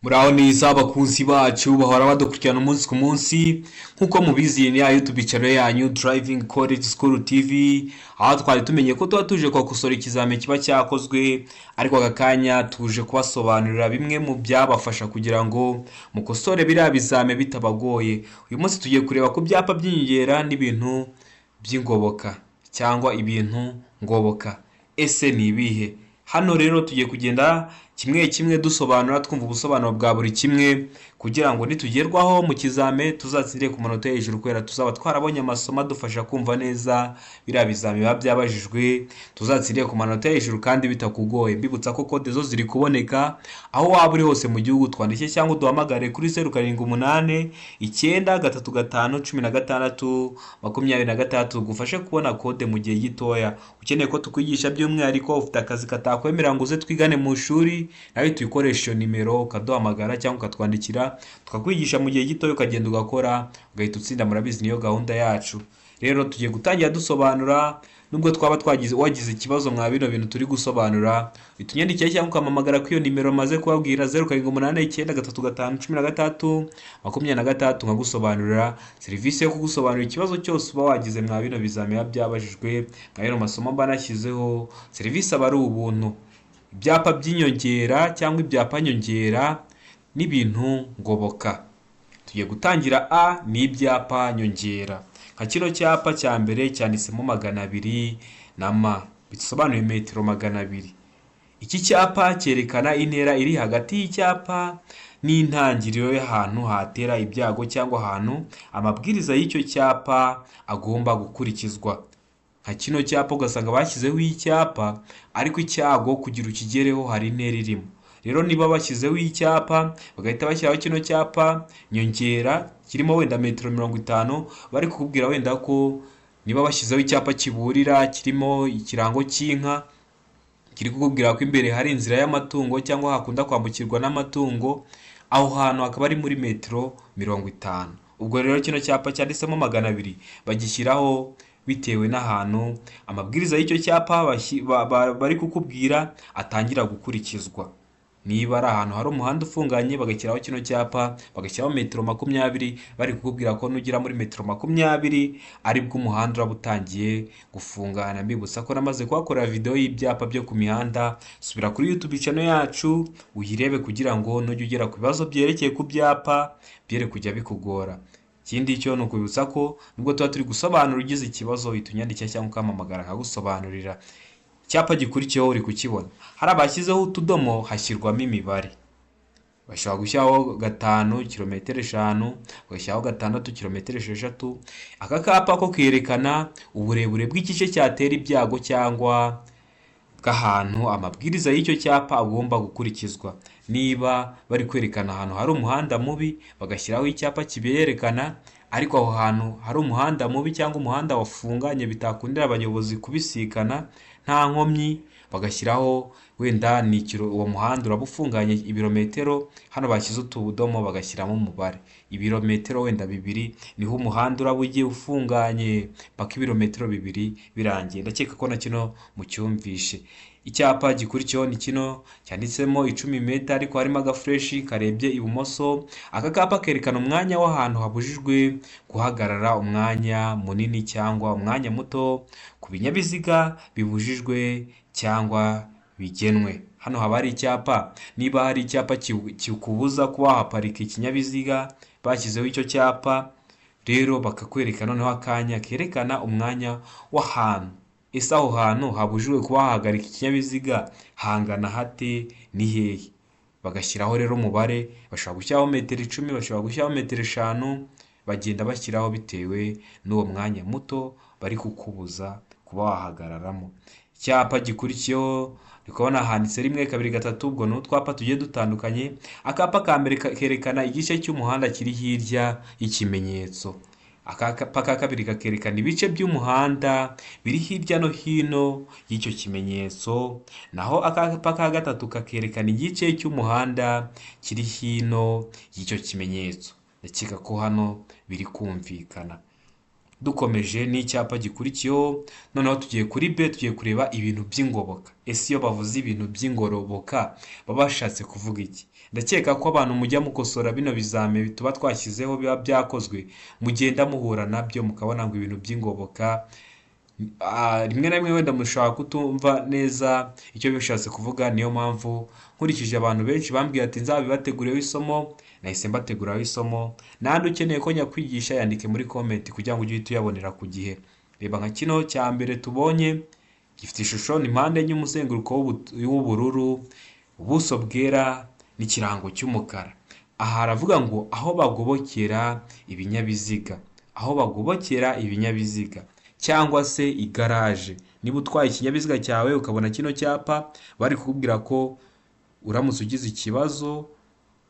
Muraho neza abakunzi bacu bahora badukurikirana umunsi ku munsi. Nk'uko mubizi, iyi ni ya YouTube channel yanyu Driving College School TV, aho twari tumenye ko tuba tuje kubakosora ikizamini kiba cyakozwe, ariko aka kanya tuje kubasobanurira bimwe mu byabafasha kugira ngo mukosore biriya bizame bitabagoye. Uyu munsi tugiye kureba ku byapa by'inyongera n'ibintu by'ingoboka cyangwa ibintu ngoboka. Ese ni ibihe? Hano rero tugiye kugenda kimwe kimwe dusobanura, twumva ubusobanuro bwa buri kimwe, kugira ngo nitugerwaho mu kizame tuzatsindire ku manota yo hejuru, kubera tuzaba twarabonye amasomo adufasha kumva neza biriya bizame biba byabajijwe, tuzatsindire ku manota yo hejuru kandi bitakugoye. Mbibutsa ko kode zo ziri kuboneka aho waba uri hose mu gihugu. Twandike cyangwa uduhamagare kuri 0789351626, tugufashe kubona kode mu gihe gitoya. Ukeneye ko tukwigisha by'umwihariko, ufite akazi katakwemerera ngo uze twigane mu ishuri, nawe tuyikoresha iyo nimero, ukaduhamagara cyangwa ukatwandikira, tukakwigisha mu gihe gitoya, ukagenda ugakora, ugahita utsinda. Murabizi, niyo gahunda yacu. Rero tugiye gutangira dusobanura. Nubwo twaba twagize wagize ikibazo mwa bino bintu turi gusobanura, uhita unyandikira cyangwa ukampamagara kuri iyo nimero maze kubabwira, 0789351626, nkagusobanurira. Serivisi yo kugusobanurira ikibazo cyose uba wagize mwa bino bizami biba byabajijwe, mwa bino masomo mba nashyizeho, serivisi aba ari ubuntu. Ibyapa by'inyongera cyangwa ibyapa nyongera n'ibintu ngoboka. Tugiye gutangira. A ni ibyapa nyongera. Nka kino cyapa cya mbere cyanditsemo 200 na m, bisobanuye metero 200. Iki cyapa cyerekana intera iri hagati y'icyapa n'intangiriro y'ahantu hatera ibyago cyangwa ahantu amabwiriza y'icyo cyapa agomba gukurikizwa. Nka kino cyapa, ugasanga bashyizeho icyapa, ariko icyago kugira ukigereho hari intera irimo. Rero niba bashyizeho icyapa, bagahita bashyiraho kino cyapa nyongera kirimo wenda metero 50, bari kukubwira wenda ko niba bashyizeho icyapa kiburira kirimo ikirango cy'inka, kiri kukubwira ko imbere hari inzira y'amatungo cyangwa hakunda kwambukirwa n'amatungo, aho hantu hakaba ari muri metero 50. Ubwo rero kino cyapa cyanditsemo 200 bagishyiraho bitewe n'ahantu amabwiriza y'icyo cyapa bari kukubwira atangira gukurikizwa. Niba ari ahantu hari umuhanda ufunganye, bagashyiraho kino cyapa, bagashyiraho metero 20, bari kukubwira ko nugera muri metero 20 aribwo umuhanda uraba utangiye gufungana. Mbibutsa ko namaze kuhakorera videwo y'ibyapa byo ku mihanda. Subira kuri YouTube channel yacu uyirebe, kugira ngo nujya ugera ku bibazo byerekeye ku byapa byere kujya bikugora. Ikindi cyo ni ukubibutsa ko nubwo tuba turi gusobanura, ugize ikibazo uhita unyandikira cyangwa ukampamagara nkagusobanurira. Icyapa gikurikiyeho uri kukibona, hari abashyizeho utudomo, hashyirwamo imibare. Bashobora gushyiraho 5 kilometero 5, bagashyiraho 6 kilometero 6. Aka kapa ko kerekana uburebure bw'igice cyatera ibyago cyangwa bw'ahantu amabwiriza y'icyo cyapa agomba gukurikizwa. Niba bari kwerekana ahantu hari umuhanda mubi, bagashyiraho icyapa kiberekana, ariko aho hantu hari umuhanda mubi cyangwa umuhanda wafunganye bitakundira abayobozi kubisikana nta nkomyi, bagashyiraho wenda ni uwo muhanda uraba ufunganye ibirometero, hano bashyize utudomo bagashyiramo umubare, ibirometero wenda 2, niho umuhanda uraba ugiye ufunganye paka ibirometero 2 birangiye. Ndakeka ko na kino mucyumvishe. Icyapa gikurikiyeho ni kino cyanditsemo 10 meta, ariko harimo agafureshi karebye ibumoso. Aka kapa kerekana umwanya w'ahantu habujijwe guhagarara umwanya munini cyangwa umwanya muto ku binyabiziga bibujijwe cyangwa bigenwe. Hano haba hari icyapa. Niba hari icyapa kikubuza kuba wahaparika ikinyabiziga, bashyizeho icyo cyapa rero, bakakwereka noneho akanya kerekana umwanya w'ahantu. Ese aho hantu habujijwe kuba wahagarika ikinyabiziga hangana hate, ni hehe? Bagashyiraho rero umubare. Bashobora gushyiraho metero 10, bashobora gushyiraho metero 5, bagenda bashyiraho bitewe n'uwo mwanya muto bari kukubuza kuba wahagararamo. Icyapa gikurikiyeho, uri kubona handitse 1, 2, 3, ubwo ni utwapa tugiye dutandukanye. Akapa ka mbere kerekana igice cy'umuhanda kiri hirya y'ikimenyetso, akapa ka kabiri kakerekana ibice by'umuhanda biri hirya no hino y'icyo kimenyetso, naho akapa ka gatatu kakerekana igice cy'umuhanda kiri hino y'icyo kimenyetso. Ndakeka ko hano biri kumvikana. Dukomeje n'icyapa gikurikiyeho, noneho tugiye kuri B, tugiye kureba ibintu by'ingoboka. Ese iyo bavuze ibintu by'ingoboka baba bashatse kuvuga iki? Ndakeka ko abantu mujya mukosora bino bizame tuba twashyizeho biba byakozwe, mugenda muhura nabyo mukabona ngo ibintu by'ingoboka, rimwe na rimwe wenda mushobora kutumva neza icyo bishatse kuvuga. Niyo mpamvu nkurikije abantu benshi bambwiye ati nzabibategurireho isomo, nahise mbateguraho isomo. Nandi ukeneye ko nyakwigisha yandike muri comment kugira ngo ujye uhita uyabonera ku gihe. Reba nka kino cya mbere tubonye gifite ishusho ni mpande enye, umuzenguruko w'ubururu, ubuso bwera n'ikirango cy'umukara. Aha haravuga ngo aho bagobokera ibinyabiziga, aho bagobokera ibinyabiziga cyangwa se igaraje. Niba utwaye ikinyabiziga cyawe ukabona kino cyapa, bari kukubwira ko uramutse ugize ikibazo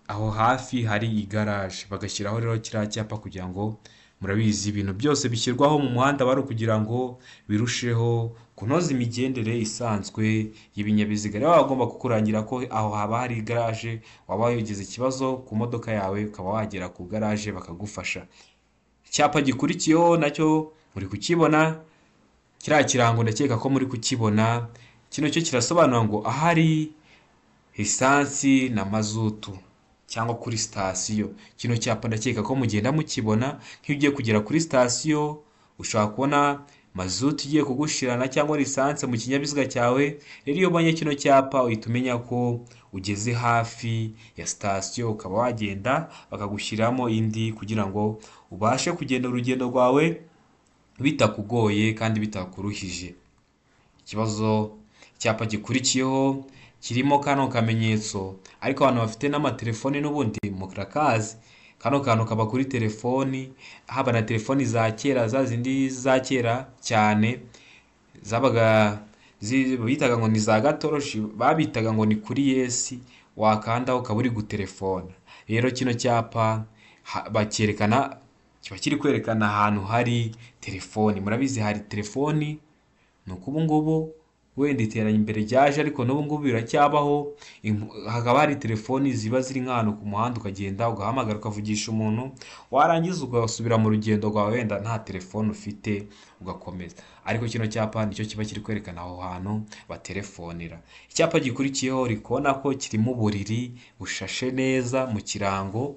aho hafi hari igaraje, bagashyiraho rero kiriya cyapa kugira ngo, murabizi ibintu byose bishyirwaho mu muhanda bari ukugira ngo birusheho kunoza imigendere isanzwe y'ibinyabiziga. Rero baba bagomba kukurangira ko aho haba hari igaraje, waba wagize ikibazo ku modoka yawe ukaba wagera ku garaje bakagufasha. Icyapa gikurikiyeho nacyo muri kukibona, kiriya kirango ndakeka ko muri kukibona. Kino cyo kirasobanura ngo ahari lisansi na mazutu cyangwa kuri sitasiyo. Kino cyapa ndakeka ko mugenda mukibona, nk'iyo ugiye kugera kuri sitasiyo ushobora kubona mazutu igiye kugushirana cyangwa lisansi mu kinyabiziga cyawe. Rero iyo ubonye kino cyapa uhita umenya ko ugeze hafi ya sitasiyo, ukaba wagenda bakagushyiramo indi kugira ngo ubashe kugenda urugendo rwawe bitakugoye kandi bitakuruhije. Ikibazo, icyapa gikurikiyeho kirimo kano kamenyetso, ariko abantu bafite n'amatelefoni n'ubundi murakazi. Kano kantu kaba kuri telefoni, haba na telefoni za kera, za zindi za kera cyane zabaga bitaga ngo ni za gatoroshi, babitaga ngo ni kuri yesi, wakanda ukaba uri gutelefona. Rero kino cyapa bakerekana, kiba kiri kwerekana ahantu hari telefoni. Murabizi hari telefoni, ni uko ubu ngubu wenda iterambere ryaje, ariko n'ubu ngubu biracyabaho, hakaba hari telefoni ziba ziri nk'ahantu ku muhanda, ukagenda ugahamagara ukavugisha umuntu, warangiza ugasubira mu rugendo rwawe wenda nta telefone ufite ugakomeza. Ariko kino cyapa nicyo kiba kiri kwerekana aho hantu batelefonera. Icyapa gikurikiyeho uri kubona ko kirimo uburiri bushashe neza mu kirango.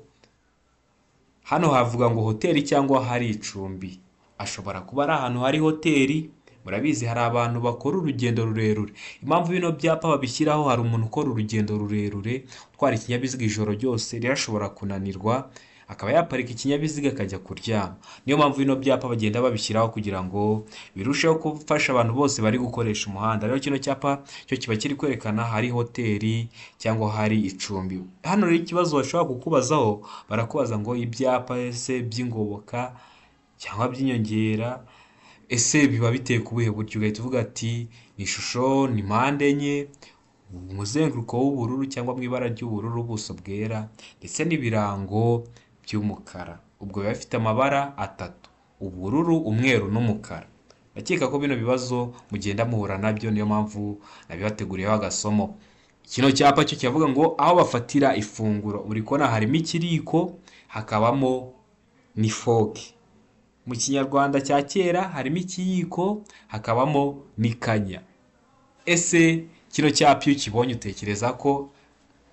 Hano havuga ngo hoteli cyangwa hari icumbi, ashobora kuba ari ahantu hari hoteli. Murabizi hari abantu bakora urugendo rurerure. Impamvu bino byapa babishyiraho, hari umuntu ukora urugendo rurerure utwara ikinyabiziga ijoro ryose, rero ashobora kunanirwa akaba yaparika ikinyabiziga akajya kuryama. Niyo mpamvu bino byapa bagenda babishyiraho kugira ngo birusheho gufasha abantu bose bari gukoresha umuhanda. Rero kino cyapa cyo kiba kiri kwerekana hari hoteli cyangwa hari icumbi. Hano rero ikibazo bashobora kukubazaho, barakubaza ngo ibyapa ese by'ingoboka cyangwa by'inyongera ese biba biteye ku buhe buryo? Ugahita uvuga ati ni ishusho ni mpande enye, umuzenguruko w'ubururu cyangwa mu ibara ry'ubururu, ubuso bwera ndetse n'ibirango by'umukara. Ubwo biba bifite amabara atatu: ubururu, umweru n'umukara. Ndakeka ko bino bibazo mugenda muhura nabyo, niyo mpamvu nabibateguriyeho agasomo. Kino cyapa cyo kiravuga ngo aho bafatira ifunguro. Uri kubona harimo ikiriko, hakabamo n'ifoke. Mu Kinyarwanda cya kera harimo ikiyiko, hakabamo n'ikanya. Ese kino cyapa iyo ukibonye utekereza ko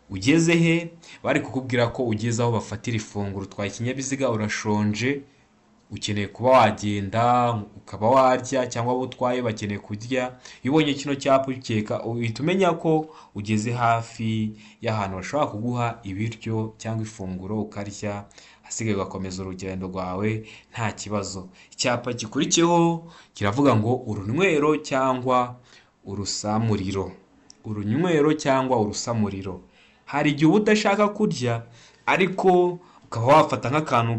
ugeze he? Bari kukubwira ko ugeze aho bafatira ifunguro. Utwaye ikinyabiziga urashonje, ukeneye kuba wagenda ukaba warya, cyangwa abo utwaye bakeneye kurya. Iyo ubonye kino cyapa ukeka, uhita umenya ko ugeze hafi y'ahantu bashobora kuguha ibiryo cyangwa ifunguro ukarya, ahasigaye ugakomeza urugendo rwawe nta kibazo. Icyapa gikurikiyeho kiravuga ngo urunywero cyangwa urusamuriro. Urunywero cyangwa urusamuriro, hari igihe uba udashaka kurya ariko ukaba wafata nk'akantu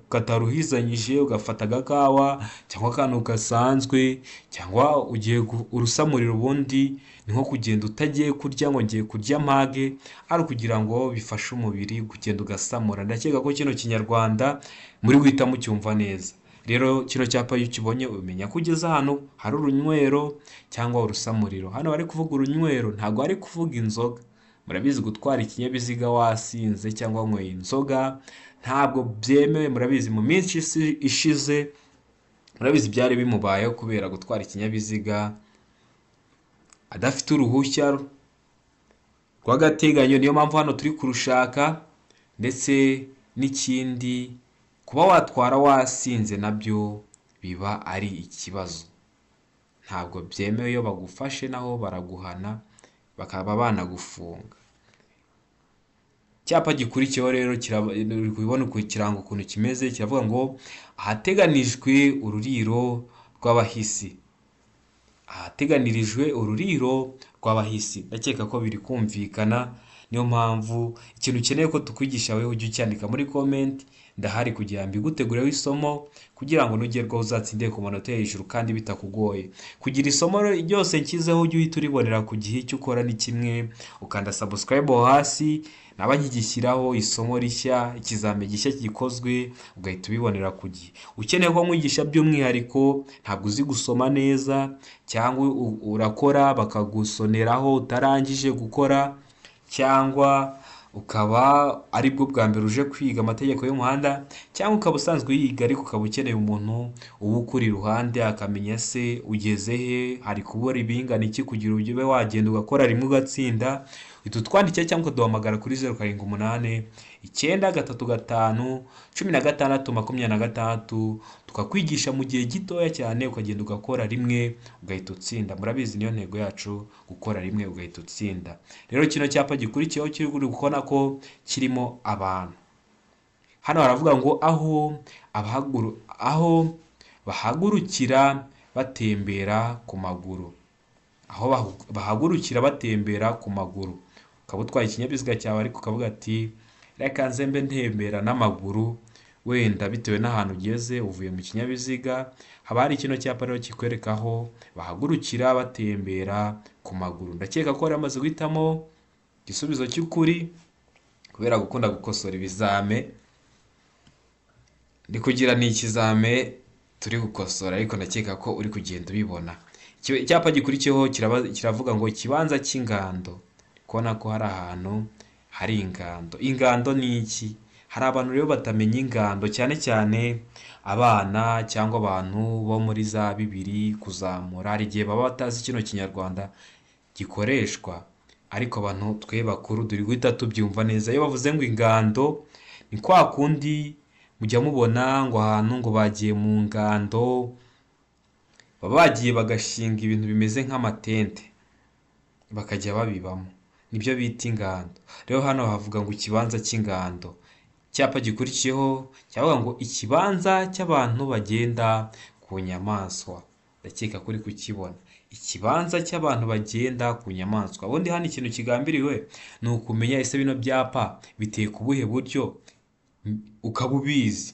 kataruhizanyije, ugafata agakawa cyangwa akantu gasanzwe, cyangwa ugiye urusamuriro. Ubundi ni nko kugenda utagiye kurya ngo ngiye kurya mpage, ari ukugira ngo bifashe umubiri kugenda ugasamura. Ndakeka ko kino Kinyarwanda muri guhita mucyumva neza. Rero kino cyapa iyo ukibonye umenya ko ugeze ahantu hari urunywero cyangwa urusamuriro. Hano bari kuvuga urunywero, ntabwo bari kuvuga inzoga. Murabizi gutwara ikinyabiziga wasinze cyangwa wanyweye inzoga ntabwo byemewe. Murabizi mu minsi ishize, murabizi byari bimubayeho kubera gutwara ikinyabiziga adafite uruhushya rw'agateganyo. Niyo mpamvu hano turi kurushaka. Ndetse n'ikindi, kuba watwara wasinze nabyo biba ari ikibazo, ntabwo byemewe. Iyo bagufashe naho baraguhana bakaba banagufunga. Icyapa gikurikiyeho rero, uri kubibona ku kirango ukuntu kimeze, kiravuga ngo ahateganijwe ururiro rw'abahisi, ahateganirijwe ururiro rw'abahisi. Ndakeka ko biri kumvikana. Niyo mpamvu ikintu ukeneye ko tukwigisha wowe ujye ucyandika muri comment, ndahari kugira ngo mbigutegureho isomo, kugira ngo nugerwaho uzatsinde ku manota yo hejuru kandi bitakugoye. Kugira isomo ryose nshyizeho ujye uhita uribonera ku gihe, icyo ukora ni kimwe, ukanda subscribe aho hasi, naba nkigishyiraho isomo rishya, ikizami gishya gikozwe, ugahita ubibonera ku gihe. Ukeneye ko nkwigisha by'umwihariko, ntabwo uzi gusoma neza, cyangwa urakora bakagusoneraho utarangije gukora, cyangwa ukaba aribwo bwa mbere uje kwiga amategeko y'umuhanda, cyangwa ukaba usanzwe uyiga ariko ukaba ukeneye umuntu uba ukuri iruhande akamenya se ugeze he, hari kubura ibingana iki kugira ube wagenda ugakora rimwe ugatsinda, uhita utwandikira cyangwa ukaduhamagara kuri 0789351626, tukakwigisha mu gihe gitoya cyane, ukagenda ugakora rimwe ugahita utsinda. Murabizi niyo ntego yacu, gukora rimwe ugahita utsinda. Rero kino cyapa gikurikiyeho kiri kubona ko kirimo abantu. Hano haravuga ngo aho bahagurukira batembera ku maguru, aho bahagurukira batembera ku maguru. Ukaba utwaye ikinyabiziga cyawe ariko ukavuga ati reka nze mbe ntembera n'amaguru, wenda bitewe n'ahantu ugeze uvuye mu kinyabiziga, haba hari kino cyapa rero kikwereka aho bahagurukira batembera ku maguru. Ndakeka ko wari wamaze guhitamo igisubizo cy'ukuri kubera gukunda gukosora ibizame. Ndi kugira ni ikizame turi gukosora, ariko ndakeka ko uri kugenda ubibona. Icyapa gikurikiyeho kiravuga ngo ikibanza cy'ingando. Kubona ko hari ahantu hari ingando. Ingando ni iki? Hari abantu rero batamenya ingando, cyane cyane abana cyangwa abantu bo muri za 2000 kuzamura, hari igihe baba batazi kino kinyarwanda gikoreshwa, ariko abantu twe bakuru turi guhita tubyumva neza. Iyo bavuze ngo ingando ni kwa kundi mujya mubona ngo ahantu ngo bagiye mu ngando, baba bagiye bagashinga ibintu bimeze nk'amatente bakajya babibamo, nibyo bita ingando. Rero hano havuga ngo ikibanza cy'ingando. Icyapa gikurikiyeho kiravuga ngo ikibanza cy'abantu bagenda ku nyamaswa. Ndakeka ko uri kukibona, ikibanza cy'abantu bagenda ku nyamaswa. Ubundi hano ikintu kigambiriwe ni ukumenya ese bino byapa biteye ku buhe buryo, ukaba ubizi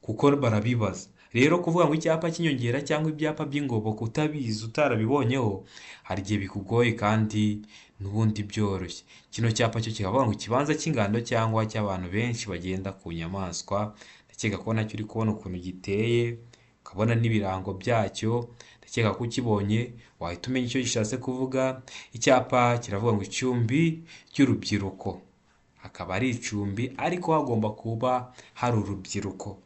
kuko barabibaza. Rero kuvuga ngo icyapa cy'inyongera cyangwa ibyapa by'ingoboka utabizi, utarabibonyeho, hari igihe bikugoye kandi n'ubundi byoroshye. Kino cyapa cyo kikavuga ngo ikibanza cy'ingando cyangwa cy'abantu benshi bagenda ku nyamaswa. Ndakeka ko nacyo uri kubona ukuntu giteye, ukabona n'ibirango byacyo. Ndakeka ko ukibonye wahita umenya icyo gishatse kuvuga. Icyapa kiravuga ngo icumbi ry'urubyiruko, hakaba ari icumbi ariko hagomba kuba hari urubyiruko.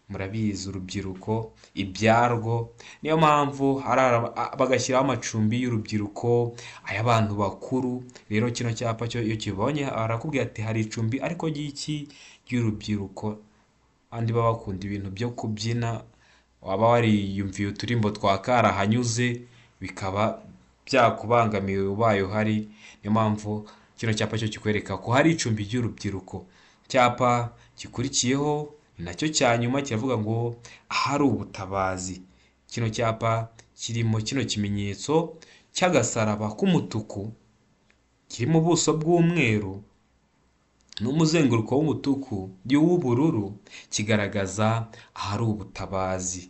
Murabizi urubyiruko ibyarwo, niyo mpamvu bagashyiraho amacumbi y'urubyiruko, ay'abantu bakuru. Rero kino cyapa cyo iyo ukibonye barakubwira ati hari icumbi ariko ry'iki? Ry'urubyiruko. Abandi baba bakunda ibintu byo kubyina, waba wariyumviye uturimbo twa karahanyuze bikaba byakubangamiye ubaye uhari. Niyo mpamvu kino cyapa cyo kikwereka ko hari icumbi ry'urubyiruko. Icyapa gikurikiyeho ni nacyo cya nyuma, kiravuga ngo ahari ubutabazi. Kino cyapa kirimo kino kimenyetso cy'agasaraba k'umutuku kirimo ubuso bw'umweru n'umuzenguruko w'umutuku w'ubururu, kigaragaza ahari ubutabazi.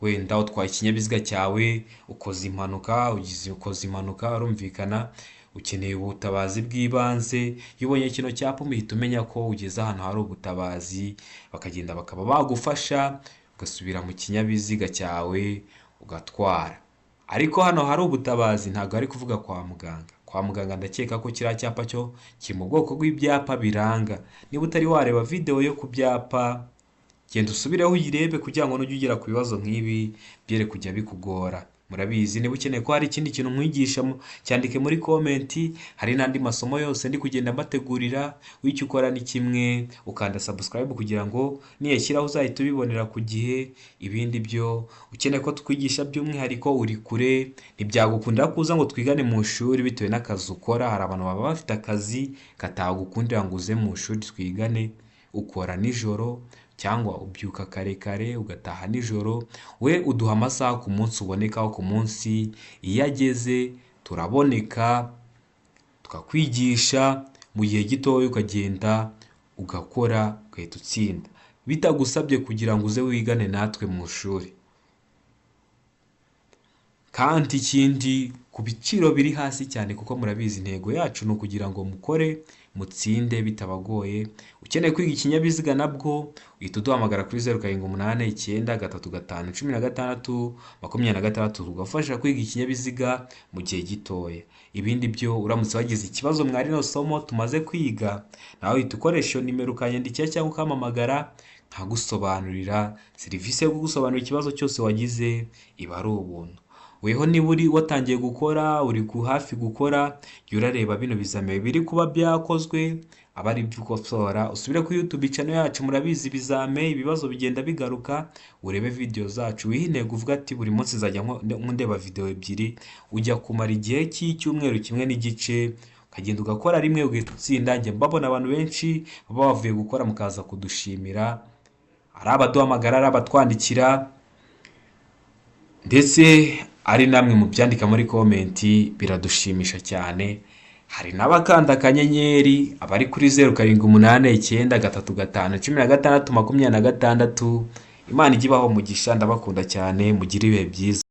Wenda utwaye ikinyabiziga cyawe ukoze impanuka, ukoze impanuka urumvikana ukeneye ubutabazi bw'ibanze. Iyo ubonye kino cyapa uhita umenya ko ugeze ahantu hari ubutabazi, bakagenda bakaba bagufasha ugasubira mu kinyabiziga cyawe ugatwara. Ariko hano hari ubutabazi ntabwo ari kuvuga kwa muganga. Kwa Kwa muganga ndakeka ko kiriya cyapa cyo kiri mu bwoko bw'ibyapa biranga. Niba utari wareba videwo yo ku byapa, genda usubireho uyirebe kugira ngo nujya ugera ku bibazo nk'ibi byere kujya bikugora. Murabizi, niba ukeneye ko hari ikindi kintu nkwigisha, cyandike muri comment. Hari n'andi masomo yose ndi kugenda mbategurira. Wicyo ukora ni kimwe, ukanda subscribe kugira ngo niyashyiraho uzahita ubibonera ku gihe. Ibindi byo ukeneye ko tukwigisha by'umwihariko, uri kure, ntibyagukundira kuza ngo twigane mu ishuri bitewe n'akazi ukora. Hari abantu baba bafite akazi katagukundira ngo uze mu ishuri twigane, ukora nijoro cyangwa ubyuka kare kare ugataha nijoro. We uduha amasaha ku munsi ubonekaho ku munsi, iyo ageze turaboneka tukakwigisha mu gihe gitoya, ukagenda ugakora ugahita utsinda bitagusabye kugira ngo uze wigane natwe mu ishuri. Kandi ikindi, ku biciro biri hasi cyane, kuko murabizi intego yacu ni ukugira ngo mukore mutsinde bitabagoye. Ukeneye kwiga ikinyabiziga nabwo uhita uduhamagara kuri 0789351626, tugafasha kwiga ikinyabiziga mu gihe gitoya. Ibindi byo, uramutse wagize ikibazo mwa rino somo tumaze kwiga, nawe uhita ukoresha iyo nimero ukanyandikira cyangwa ukampamagara nkagusobanurira. Serivisi yo kugusobanurira ikibazo cyose wagize iba ari ubuntu. Weho niba uri watangiye gukora, uri ku hafi gukora, jya urareba bino bizamini biri kuba byakozwe, aba ari byo ukosora. Usubire kuri YouTube channel yacu, murabizi ibizame, ibibazo bigenda bigaruka, urebe video zacu, wihe intego uvuga ati buri munsi nzajya ndeba video ebyiri. Ujya kumara igihe cy'icyumweru kimwe n'igice, ukagenda ugakora rimwe ugahita utsinda. Njya mbabona abantu benshi baba bavuye gukora mukaza kudushimira, ari abaduhamagara, ari abatwandikira, ndetse ari namwe mu byandika muri comment, biradushimisha cyane. Hari n'abakanda akanyenyeri, abari kuri 0789351626. Imana ijye ibaha umugisha, ndabakunda cyane, mugire ibihe byiza.